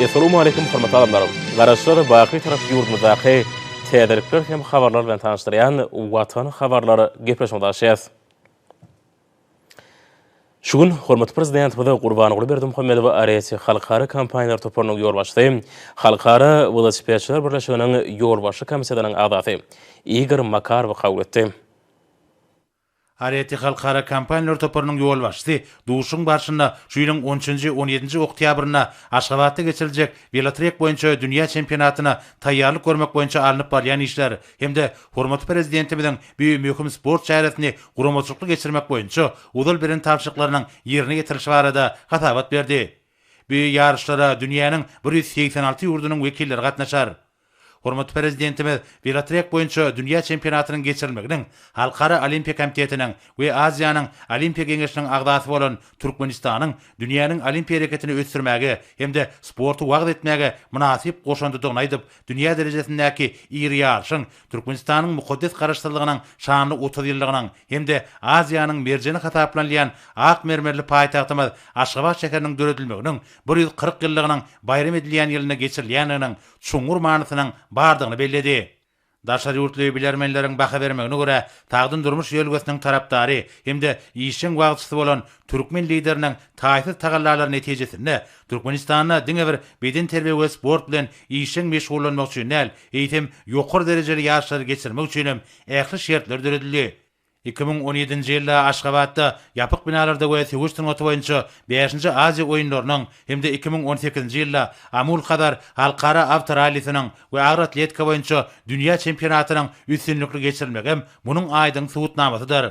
Essalawmaleýkum hormatly adamlar! Garaşsyz baky Bitarap ýurdumyzdaky täzelikler hem habarlar bilen tanyşdyrýan Watan habarlar gepleşigimizi açýas. Şu gün hormatly Prezidentimiz Gurbanguly Berdimuhamedow Areti halkara kompaniýalar toparynyň ýolbaşçysy, Halkara welosipedçiler birleşiginiň ýolbaşçy komitetiniň agzasy Igor Makarowy kabul etdi. Areti halkara kompaniýalar toparynyň ýolbaşçysy duşuşygyň barşynda şu ýylyň on üçünji, on ýedinji oktýabrynda Aşgabatda geçiriljek welotrek boýunça dünýä çempionatyna taýýarlyk görmek boýunça alnyp barylýan işler hem-de hormatly Prezidentimiziň bu möhüm sport çäresini guramaçylykly geçirmek boýunça ozal beren tabşyryklarynyň ýerine ýetirilişi barada hasabat berdi. Bu ýaryşlara dünýäniň 186 ýurdunyň wekilleri gatnaşar. Hormatly Prezidentimiz welotrek boýunça dünýä çempionatynyň geçirilmeginiň Halkara Olimpiýa komitetiniň we Aziýanyň Olimpiýa geňeşiniň agzasy bolan Türkmenistanyň dünýäniň olimpiýa hereketini ösdürmäge hem-de sporty wagyz etmäge mynasyp goşandydygyny aýdyp, dünýä derejesindäki iri ýaryşyň Türkmenistanyň mukaddes Garaşsyzlygynyň şanly 30 ýyllygynyň hem-de Aziýanyň merjeni hasaplanylýan ak mermerli paýtagtymyz Aşgabat şäheriniň döredilmeginiň 140 ýyllygynyň baýram edilýän ýylynda geçirilýändiginiň çuňňur manysynyň bardygyny belledi. Daşary ýurtly bilermenleriň baha bermegine görä, sagdyn durmuş ýörelgesiniň tarapdary hem-de işjeň wagyzçysy bolan türkmen Lideriniň taýsyz tagallalary netijesinde Türkmenistanda diňe bir bedenterbiýe we sport bilen işjeň meşgullanmak üçin däl, eýsem, ýokary derejeli ýaryşlary geçirmek üçin hem ähli şertler döredildi. 2017-nji ýylda Aşgabatda ýapyk binalarda we söweş sungaty boýunça bäşinji Aziýa oýunlarynyň hem-de 2018-nji ýylda Amul-Hazar halkara awtorallisiniň we agyr atletika boýunça dünýä çempionatynyň üstünlikli geçirilmegi hem munuň aýdyň subutnamasydyr.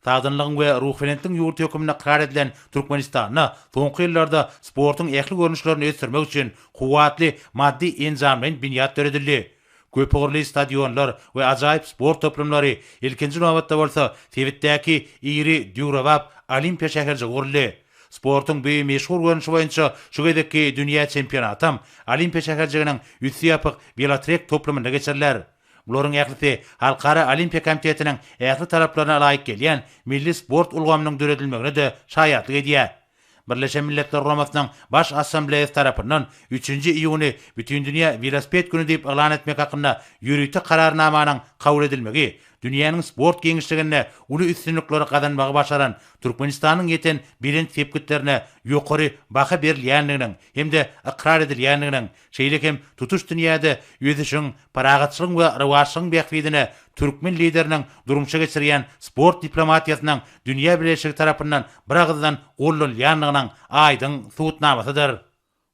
Sagdynlygyň we ruhubelentligiň ýurdy hökmünde ykrar edilen Türkmenistanda soňky ýyllarda sportuň ähli görnüşlerini ösdürmek üçin kuwwatly maddy-enjamlaýyn binýat döredildi. Köpugurly stadionlar we ajaýyp sport toplumlary, ilkinji nobatda bolsa, sebitdäki iri döwrebap Olimpiýa şäherjigi guruldy. Sportuň bu meşhur görnüşi boýunça şu gezekki dünýä çempionatam Olimpiýa şäherjiginiň üsti ýapyk welotrek toplumynda geçiriler. Bularyň ählisi Halkara Olimpiýa komitetiniň ähli talaplaryna laýyk gelýän milli sport ulgamynyň döredilmegine-de şaýatlyk edýär. Birleşen Milletler Guramasynyň Baş Assambleýasy tarapyndan üçünji iýuny Bütindünýä welosiped güni diýip yglan etmek hakynda ýörite Kararnamanyň kabul edilmegi dünýäniň sport giňişliginde uly üstünlikleri gazanmagy başaran Türkmenistanyň ýeten belent sepgitlerine ýokary baha berilýändiginiň hem-de ykrar edilýändiginiň şeýle hem tutuş dünýäde ösüşiň, parahatçylygyň we rowaçlygyň bähbidine türkmen Lideriniň durmuşa geçirýän sport diplomatiýasynyň dünýä bileleşigi tarapyndan biragyzdan goldanylýandygynyň aýdyň subutnamasydyr.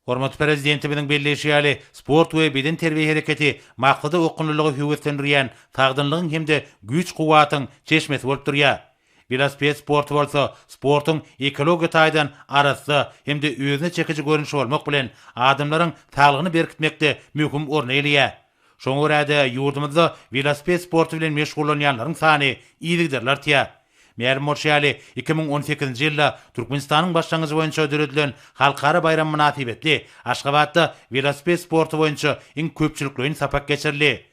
Hormatly Prezidentimiziň belleýşi ýaly, sport we bedenterbiýe hereketi maksada okgunlylygy höweslendirýän sagdynlygyň hem-de güýç-kuwwatyň çeşmesi bolup durýar. Welosiped sporty bolsa sportuň ekologiýa taýdan arassa hem-de özüne çekiji görnüşi bolmak bilen, adamlaryň saglygyny berkitmekde möhüm orun eýeleýär. Şoňa görä-de, ýurdumyzda welosiped sporty bilen meşgullanýanlaryň sany yzygiderli artýar. Mälim bolşy ýaly, 2018-nji ýylda Türkmenistanyň başlangyjy boýunça döredilen halkara baýramy mynasybetli Aşgabatda welosiped sporty boýunça iň köpçülikleýin sapak geçirildi.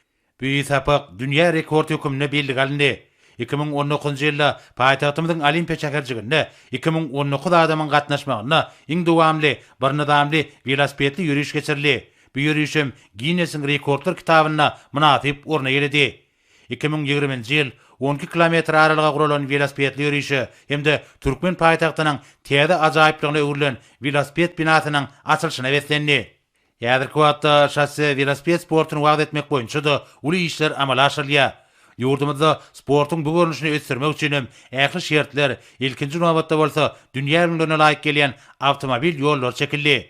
Bu sapak dünýä rekordy hökmünde bellige alyndy. 2019-njy ýylda paýtagtymyzyň Olimpiýa şäherjiginde 2019 adamyň gatnaşmagynda iň dowamly bir nyzamly welosipedli ýöriş geçirildi. Bu ýöriş hem Ginnesiň rekordlar kitabynda mynasyp orun eýeledi. 2020-nji ýyl 12 kilometr aralyga guralan welosipedli ýörişe hem-de türkmen paýtagtynyň täze ajaýyplygyna öwrülen welosiped binasynyň açylyşyna beslendi. Häzirki wagtda şosse welosiped sportuny wagyz etmek boýunça-da uly işler amala aşyrylýar. Ýurdumyzda sportuň bu görnüşini ösdürmek üçin hem ähli şertler, ilkinji nobatda bolsa, dünýä ülňülerine laýyk gelýän awtomobil ýollary çekildi.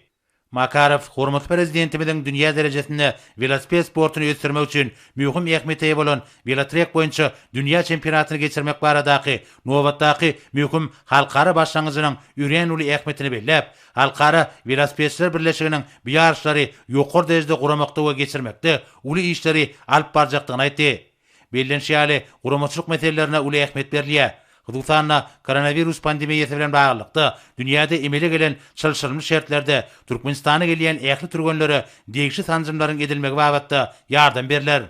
Makarow hormatly Prezidentimiziň dünýä derejesinde welosiped sportuny ösdürmek üçin möhüm ähmiýete eýe bolan welotrek boýunça dünýä çempionatyny geçirmek baradaky nobatdaky möhüm halkara başlangyjynyň örän uly ähmiýetini belläp, Halkara welosipedçiler birleşiginiň bu ýaryşlary ýokary derejede guramakda we geçirmekde uly işleri alyp barjakdygyny aýtdy. Bellenişi ýaly, guramaçylyk meselelerine uly ähmiýet berilýär. Hususan-da, koronawirus pandemiýasy bilen baglylykda, dünýäde emele gelen çylşyrymly şertlerde Türkmenistana gelýän ähli türgenlere degişli sanjymlaryň edilmegi babatda ýardam berler.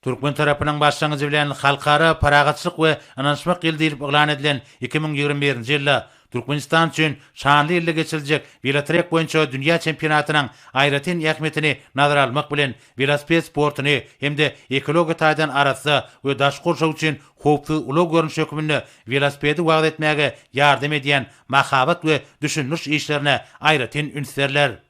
Türkmen tarapynyň başlangyjy bilen Halkara parahatçylyk we ynanyşmak ýyly diýlip yglan edilen 2021-nji ýylda Türkmenistan üçin şanly ýylda geçiriljek welotrek boýunça dünýä çempionatynyň aýratyn ähmiýetini nazara almak bilen welosiped sportuny hem-de ekologiýa taýdan arassa we daşky gurşaw üçin howpsuz ulag görnüşi hökmünde welosipedi wagyz etmäge ýardam edýän mahabat we düşündiriş işlerine aýratyn üns berler.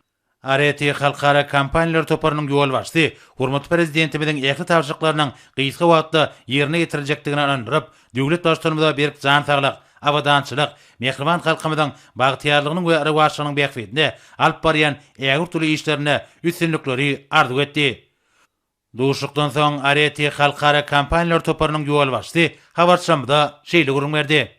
Areti halkara kompaniýalar toparynyň ýolbaşçysy hormatly Prezidentimiziň ähli tabşyryklarynyň gysga wagtda ýerine ýetiriljekdigine ynandyryp, döwlet Baştutanymyza berk jan saglyk, abadançylyk, mähriban halkymyzyň bagtyýarlygynyň we rowaçlygynyň bähbidine alyp barýan ägirt uly işlerinde üstünlikleri arzuw etdi. Duşuşykdan soň Areti halkara kompaniýalar toparynyň ýolbaşçysy habarçymyza şeýle gürrüň berdi.